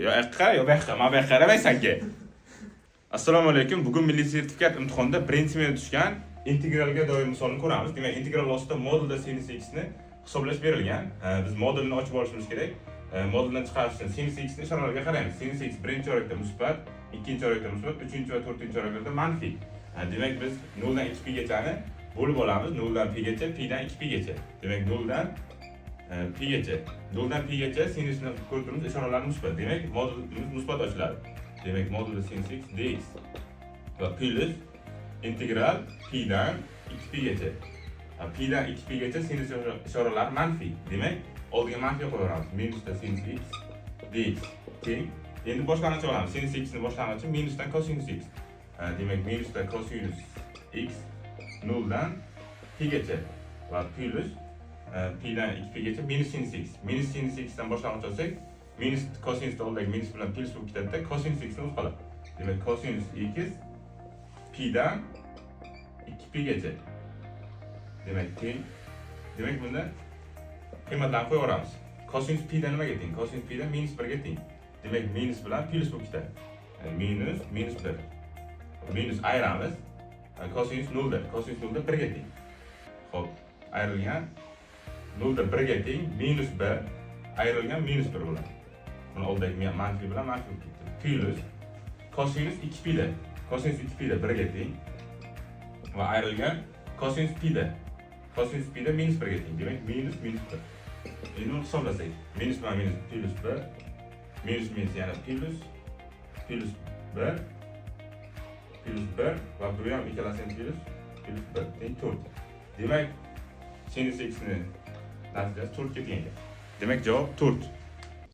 Yo yoqqa, yo bu yoqqa, mana bu yoqqa qaramaysan-ki. Assalomu alaykum. Bugun milliy sertifikat imtihonida birinchi smena tushgan integralga doir misolni ko'ramiz. Demak, integral ostida modulda sinus x ni hisoblash berilgan. Biz modulni ochib olishimiz kerak. Moduldan chiqarish uchun sinus x ni ishoralariga qaraymiz. Sinus x birinchi chorakda musbat, ikkinchi chorakda musbat, uchinchi va to'rtinchi choraklarda manfiy. Demak, biz 0 dan 2 pi gachani bo'lib olamiz. 0 dan pi gacha, pi dan 2 pi gacha. Demak, 0 dan pi gacha. 0 dan pi gacha sinusni ko'rib turibmiz, ishoralari musbat. Demak, modulimiz musbat ochiladi. Demak, modulda sinus x dx va plyus integral pi dan 2 pi gacha. Pi dan 2 pi gacha sinus ishoralari manfiy. Demak, oldiga manfiy qo'yaveramiz. Minusda sinus x dx teng. Endi boshlang'ich olamiz. Sinus x ni boshlang'ichi minusdan kosinus x. Demak, minusda kosinus x 0 dan pi gacha va plyus pi dan 2 pi gacha minus sinus x. Minus sinus x dan boshlang'ich olsak, minus kosinusda oldidagi minus bilan plyus bo'lib ketadi-da, kosinus x ni o'zi qoladi. Demak, kosinus x pi dan 2 pi gacha. Demak, teng. Demak, bunda qiymatlarni qo'yaveramiz. Kosinus pi dan nimaga teng? Kosinus pi dan minus 1 ga teng. Demak, minus bilan plyus bo'lib ketadi. Yani minus minus 1. Minus ayiramiz. Kosinus 0 da, kosinus 0 da 1 ga teng. Xo'p, ayrilgan 0 da 1 ga teng, minus 1 ayrilgan minus 1 bo'ladi. Buni oldidagi manfiy bilan manfiy bo'lib ketdi. Plyus kosinus 2 pi da, kosinus 2 pi da 1 ga teng va ayrilgan kosinus pi da, kosinus pi da minus 1 ga teng. Demak, minus minus 1. Endi uni hisoblasak, minus bilan minus plyus 1, minus minus yana plyus, plyus 1, plyus 1 va bu ham ikkalasi ham plyus, plyus 1 teng 4. Demak, sinus x ni natijasi 4 ga teng ekan. Demak, javob 4.